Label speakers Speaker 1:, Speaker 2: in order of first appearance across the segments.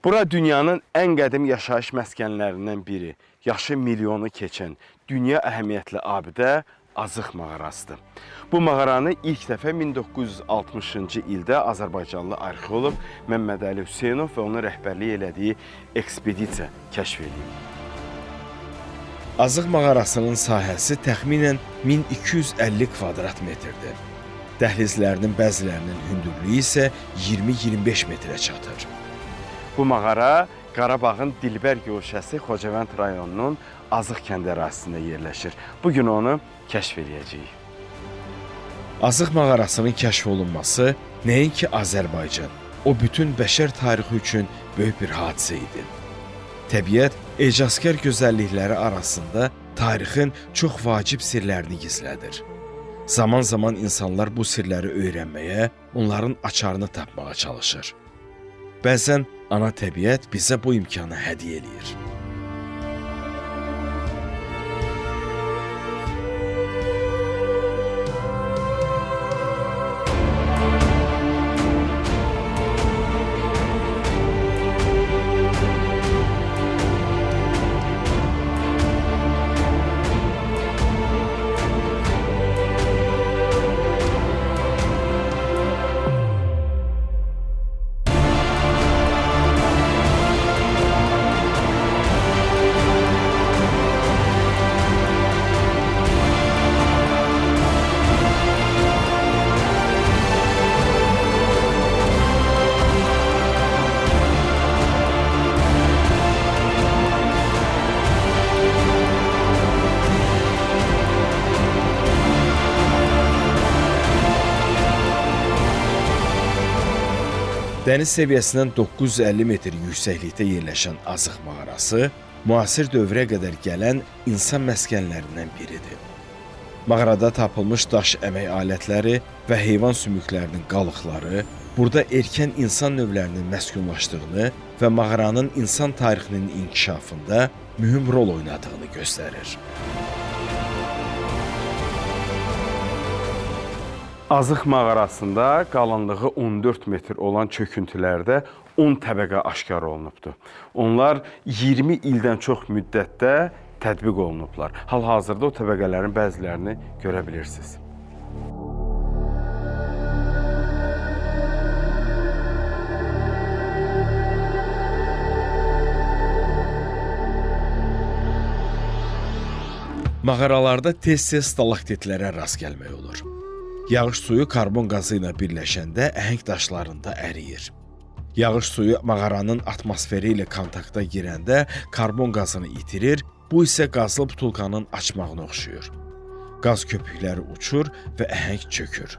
Speaker 1: Bura dünyanın ən qədim yaşayış məskənlərindən biri, yaşı milyonu keçən dünya əhəmiyyətli abidə Azıq mağarasıdır. Bu mağaranı ilk dəfə 1960-cı ildə Azərbaycanlı arxeoloq Məmmədəli Hüseynov və onun rəhbərlik elədiyi ekspedisiya kəşf edib.
Speaker 2: Azıq mağarasının sahəsi təxminən 1250 kvadrat metrdir. Dəhlizlərinin bəzilərinin hündürlüyü isə 20-25 metrə çatır.
Speaker 1: Bu mağara Qarabağın Dilbər guşəsi Xocavənd rayonunun Azıq kəndi ərazisində yerləşir. Bu gün onu kəşf eləyəcəyik.
Speaker 2: Azıq mağarasının kəşf olunması nəinki Azərbaycan, o bütün bəşər tarixi üçün böyük bir hadisə idi. Təbiət ecazkar gözəllikləri arasında tarixin çox vacib sirlərini gizlədir. Zaman-zaman insanlar bu sirləri öyrənməyə, onların açarını tapmağa çalışır. Bəzən ana təbiət bizə bu imkanı hədiyyə eləyir. Dəniz səviyyəsindən 950 metr yüksəklikdə yerləşən Azıq mağarası müasir dövrə qədər gələn insan məskənlərindən biridir. Mağarada tapılmış daş əmək alətləri və heyvan sümüklərinin qalıqları burada erkən insan növlərinin məskunlaşdığını və mağaranın insan tarixinin inkişafında mühüm rol oynadığını göstərir.
Speaker 1: Azıq mağarasında qalınlığı 14 metr olan çöküntülərdə 10 təbəqə aşkar olunubdur. Onlar 20 ildən çox müddətdə tətbiq olunublar. Hal-hazırda o təbəqələrin bəzilərini görə bilirsiniz.
Speaker 2: Mağaralarda tez-tez stalaktitlərə rast gəlmək olur. Yağış suyu karbon qazı ilə birləşəndə əhəng daşlarında əriyir. Yağış suyu mağaranın atmosferi ilə kontakta girəndə karbon qazını itirir, bu isə qazlı butulkanın açmağına oxşuyur. Qaz köpükləri uçur və əhəng çökür.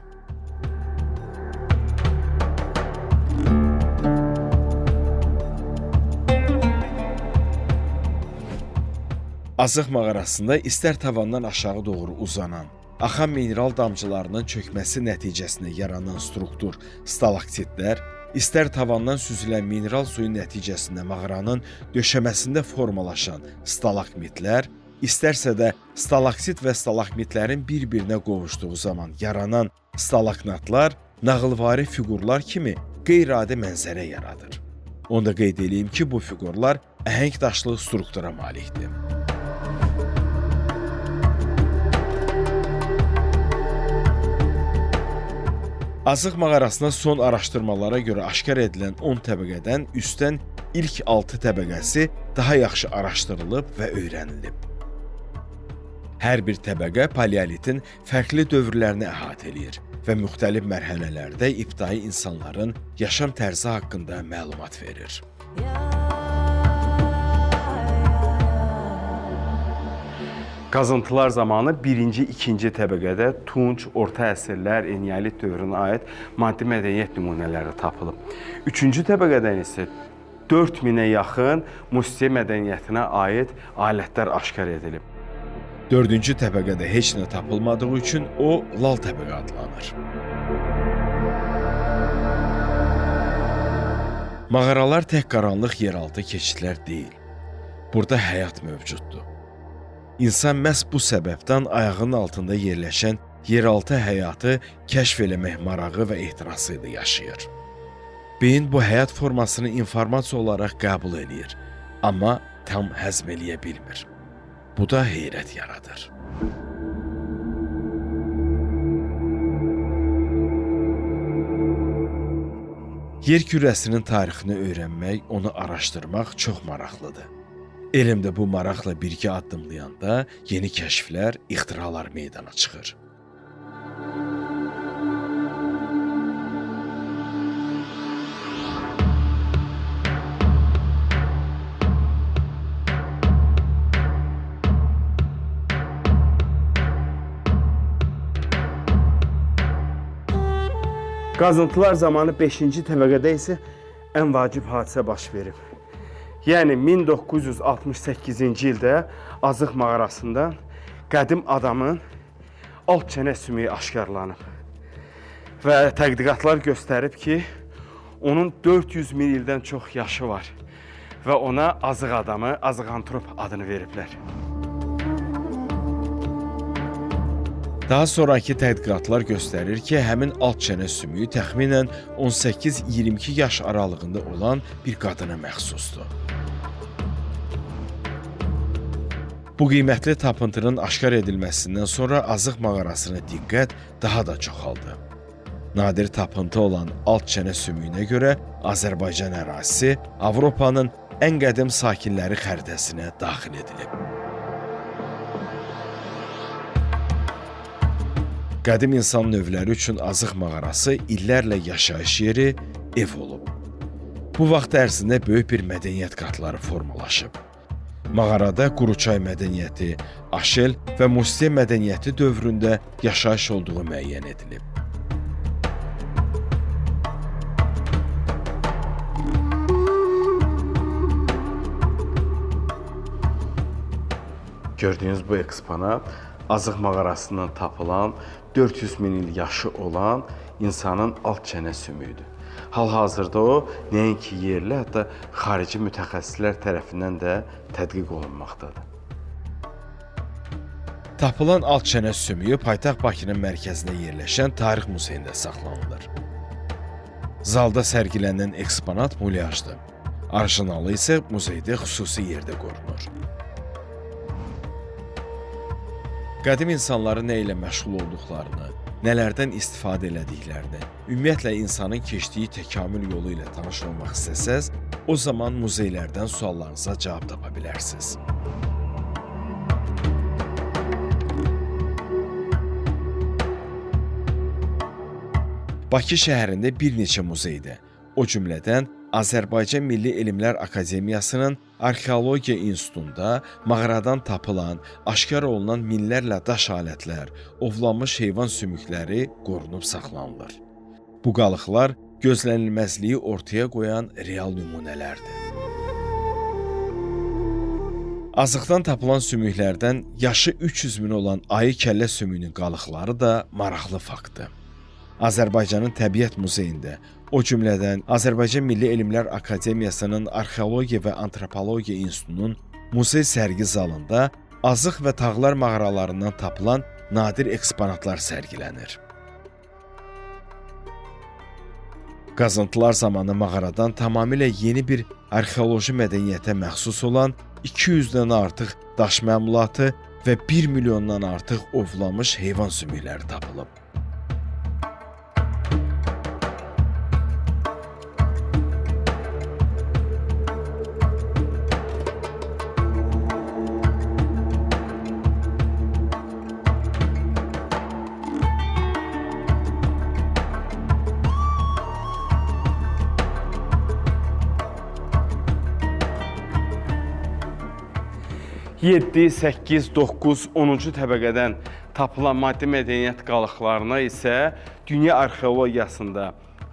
Speaker 2: Azıq mağarasında istər tavandan aşağı doğru uzanan, axan mineral damcılarının çökməsi nəticəsində yaranan struktur stalaktitlər, istər tavandan süzülən mineral suyun nəticəsində mağaranın döşəməsində formalaşan stalagmitlər, istərsə də stalaktit və stalagmitlərin bir-birinə qovuşduğu zaman yaranan stalagnatlar nağılvari fiqurlar kimi qeyri-adi mənzərə yaradır. Onu da qeyd eləyim ki, bu fiqurlar əhəng daşlı struktura malikdir. Azıq mağarasına son araşdırmalara görə aşkar edilən 10 təbəqədən üstdən ilk 6 təbəqəsi daha yaxşı araşdırılıb və öyrənilib. Hər bir təbəqə paleolitin fərqli dövrlərini əhatə eləyir və müxtəlif mərhələlərdə ibtidai insanların yaşam tərzi haqqında məlumat verir.
Speaker 1: Qazıntılar zamanı birinci, ikinci təbəqədə tunc, orta əsrlər, eneolit dövrünə aid maddi mədəniyyət nümunələri tapılıb. Üçüncü təbəqədən isə 4000-ə yaxın Mustiye mədəniyyətinə aid alətlər aşkar edilib.
Speaker 2: Dördüncü təbəqədə heç nə tapılmadığı üçün o lal təbəqə adlanır. Mağaralar tək qaranlıq yeraltı keçidlər deyil. Burada həyat mövcuddur. İnsan məhz bu səbəbdən ayağının altında yerləşən yeraltı həyatı kəşf eləmək marağı və ehtirası ilə yaşayır. Beyin bu həyat formasını informasiya olaraq qəbul eləyir, amma tam həzm eləyə bilmir. Bu da heyrət yaradır. Yer kürəsinin tarixini öyrənmək, onu araşdırmaq çox maraqlıdır. Elmdə bu maraqla birgə addımlayanda yeni kəşflər, ixtiralar meydana çıxır.
Speaker 1: Qazıntılar zamanı 5-ci təbəqədə isə ən vacib hadisə baş verib. Yəni 1968-ci ildə Azıq mağarasından qədim adamın alt çənə sümüyü aşkarlanıb. Və tədqiqatlar göstərib ki, onun 400 min ildən çox yaşı var və ona Azıq adamı, Azıq-antrop adını veriblər.
Speaker 2: Daha sonraki tədqiqatlar göstərir ki, həmin alt çənə sümüyü təxminən 18-22 yaş aralığında olan bir qadına məxsusdur. Bu qiymətli tapıntının aşkar edilməsindən sonra Azıq mağarasına diqqət daha da çoxaldı. Nadir tapıntı olan alt çənə sümüyünə görə Azərbaycan ərazisi Avropanın ən qədim sakinləri xəritəsinə daxil edilib. Qədim insan növləri üçün Azıq mağarası illərlə yaşayış yeri, ev olub. Bu vaxt ərzində böyük bir mədəniyyət qatları formalaşıb. Mağarada Quruçay mədəniyyəti, Aşel və Mustiye mədəniyyəti dövründə yaşayış olduğu müəyyən edilib.
Speaker 1: Gördüyünüz bu eksponat Azıq mağarasından tapılan 400 min il yaşı olan insanın alt çənə sümüyüdür. Hal-hazırda o, nəinki yerli, hətta xarici mütəxəssislər tərəfindən də tədqiq olunmaqdadır.
Speaker 2: Tapılan alt çənə sümüyü paytaxt Bakının mərkəzində yerləşən Tarix Muzeyində saxlanılır. Zalda sərgilənən eksponat mulyajdır. Orijinalı isə muzeydə xüsusi yerdə qorunur. Qədim insanların nə ilə məşğul olduqlarını, nələrdən istifadə elədiklərini, ümumiyyətlə insanın keçdiyi təkamül yolu ilə tanış olmaq istəsəz, o zaman muzeylərdən suallarınıza cavab tapa bilərsiniz. Bakı şəhərində bir neçə muzeydə, o cümlədən Azərbaycan Milli Elmlər Akademiyasının Arxeologiya İnstitutunda mağaradan tapılan, aşkar olunan minlərlə daş alətlər, ovlanmış heyvan sümükləri qorunub saxlanılır. Bu qalıqlar gözlənilməzliyi ortaya qoyan real nümunələrdir. Azıqdan tapılan sümüklərdən yaşı 300 min olan ayı kəllə sümüyünün qalıqları da maraqlı faktdır. Azərbaycanın Təbiət Muzeyində, o cümlədən Azərbaycan Milli Elmlər Akademiyasının Arxeologiya və Antropologiya İnstitutunun muzey sərgi zalında Azıq və Tağlar mağaralarından tapılan nadir eksponatlar sərgilənir. Qazıntılar zamanı mağaradan tamamilə yeni bir arxeoloji mədəniyyətə məxsus olan 200-dən artıq daş məmulatı və 1 milyondan artıq ovlanmış heyvan sümükləri tapılıb.
Speaker 1: Yeddi, 8, 9, 10-cu təbəqədən tapılan maddi mədəniyyət qalıqlarına isə dünya arxeologiyasında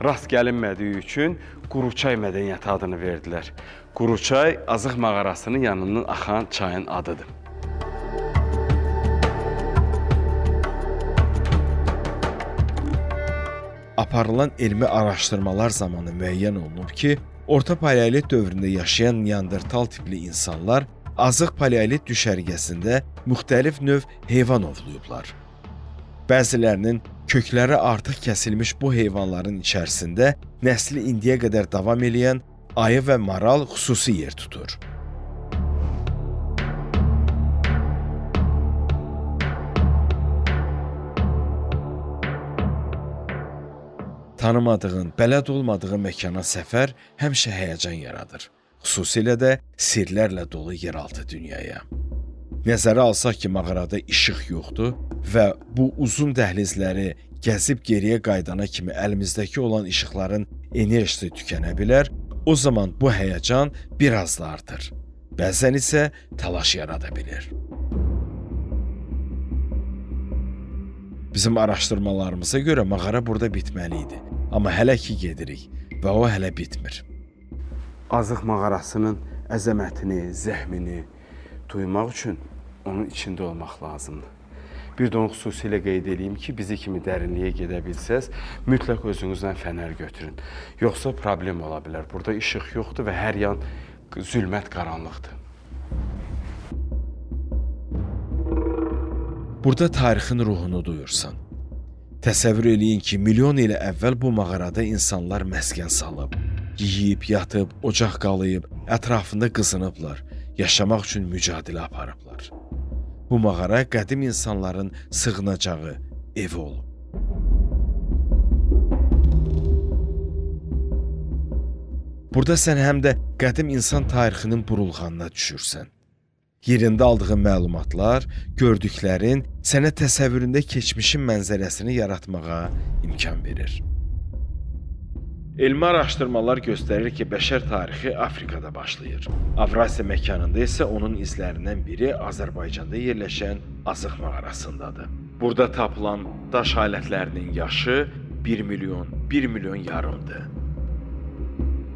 Speaker 1: rast gəlinmədiyi üçün Quruçay mədəniyyəti adını verdilər. Quruçay Azıq mağarasının yanından axan çayın adıdır.
Speaker 2: Aparılan elmi araşdırmalar zamanı müəyyən olunub ki, Orta Paleolit dövründə yaşayan Neandertal tipli insanlar Azıq Paleolit düşərgəsində müxtəlif növ heyvan ovlayıblar. Bəzilərinin Kökləri artıq kəsilmiş bu heyvanların içərisində nəsli indiyə qədər davam eləyən ayı və maral xüsusi yer tutur. Tanımadığın, bələd olmadığın məkana səfər həmişə həyəcan yaradır. Xüsusilə də sirlərlə dolu yeraltı dünyaya. Nəzərə alsaq ki, mağarada işıq yoxdur və bu uzun dəhlizləri gəzib geriyə qayıdana kimi əlimizdəki olan işıqların enerjisi tükənə bilər, o zaman bu həyəcan biraz da artır. Bəzən isə təlaş yarada bilir. Bizim araşdırmalarımıza görə mağara burada bitməli idi. Amma hələ ki gedirik və o hələ bitmir.
Speaker 1: Azıq mağarasının əzəmətini, zəhmini duymaq üçün onun içində olmaq lazımdır. Bir də onu xüsusilə qeyd eləyim ki, bizi kimi dərinliyə gedə bilsəz, mütləq özünüzlə fənər götürün. Yoxsa problem ola bilər. Burada işıq yoxdur və hər yan zülmət qaranlıqdır.
Speaker 2: Burada tarixin ruhunu duyursan. Təsəvvür eləyin ki, milyon il əvvəl bu mağarada insanlar məskən salıb, yeyib, yatıb, ocaq qalayıb, ətrafında qızınıblar, yaşamaq üçün mücadilə aparıblar. Bu mağara qədim insanların sığınacağı evi olub. Burada sən həm də qədim insan tarixinin burulğanına düşürsən. Yerində aldığın məlumatlar, gördüklərin sənə təsəvvüründə keçmişin mənzərəsini yaratmağa imkan verir. Elmi araşdırmalar göstərir ki, bəşər tarixi Afrikada başlayır. Avrasiya məkanında isə onun izlərindən biri Azərbaycanda yerləşən Azıq mağarasındadır. Burada tapılan daş alətlərinin yaşı 1 milyon, 1,5 milyondur.